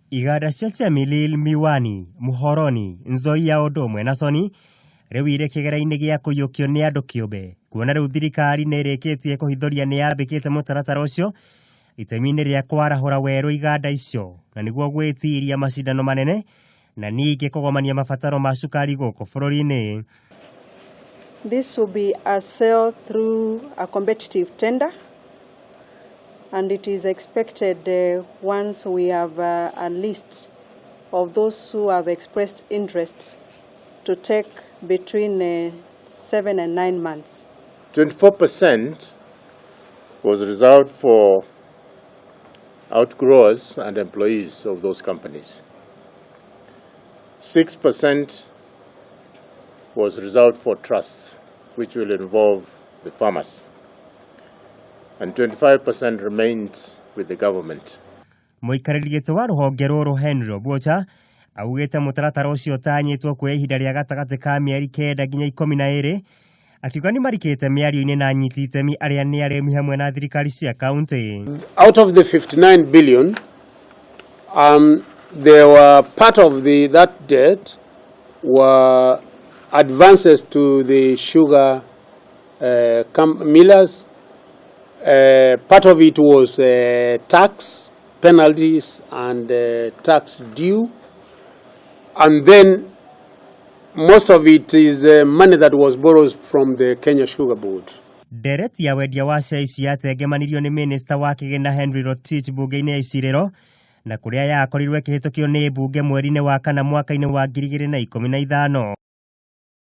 Iganda cia Chemilil, Miwani, Muhoroni, Nzoia ũndũ ũmwe na Sony rĩu irĩ kĩgera-inĩ gĩa kũiyũkio nĩ andũ kĩũmbe kuona rĩu thirikari nĩ ĩrĩkĩtie kũhithũria nĩ yambĩkĩte mũtaratara ũcio itemi-inĩ rĩa kwarahũra werũ iganda icio na nĩguo gwĩtiria macindano manene na ningĩ kũgomania mabataro ma cukari gũkũ bũrũri-inĩ. This will be a sale through a competitive tender, and it is expected once we have a list of those who have expressed interest to take between 7 and 9 months. 24% was reserved for outgrowers and employees of those companies. 6% was reserved for trusts, which will involve the farmers. And 25% remains with the government. Mũikarĩri gĩtĩ wa rũhonge rũrũ Henry Obwocha augĩte mũtaratara ũcio ũtanyĩtwo kuoya ihinda rĩa gatagatĩ ka mĩeri 9 nginya 12, akiuga nĩ marikĩte mĩario-inĩ na anyiti itemi arĩa nĩ arĩmi hamwe na thirikari cia kaunti. Out of the 59 billion, there were part of that debt were advances to the sugar millers. Part of it was tax penalties and tax due. And then most of it is money that was borrowed from the Kenya Sugar Board. Ndereti ya wendia wa share ici yatengemanirio nĩ minista wa kĩgĩna Henry Rotich mbunge-inĩ ya icirĩro na kũrĩa yakorirwo ĩkĩhĩtũkio nĩ mbunge mweri-inĩ wa kana mwaka-inĩ wa 2015.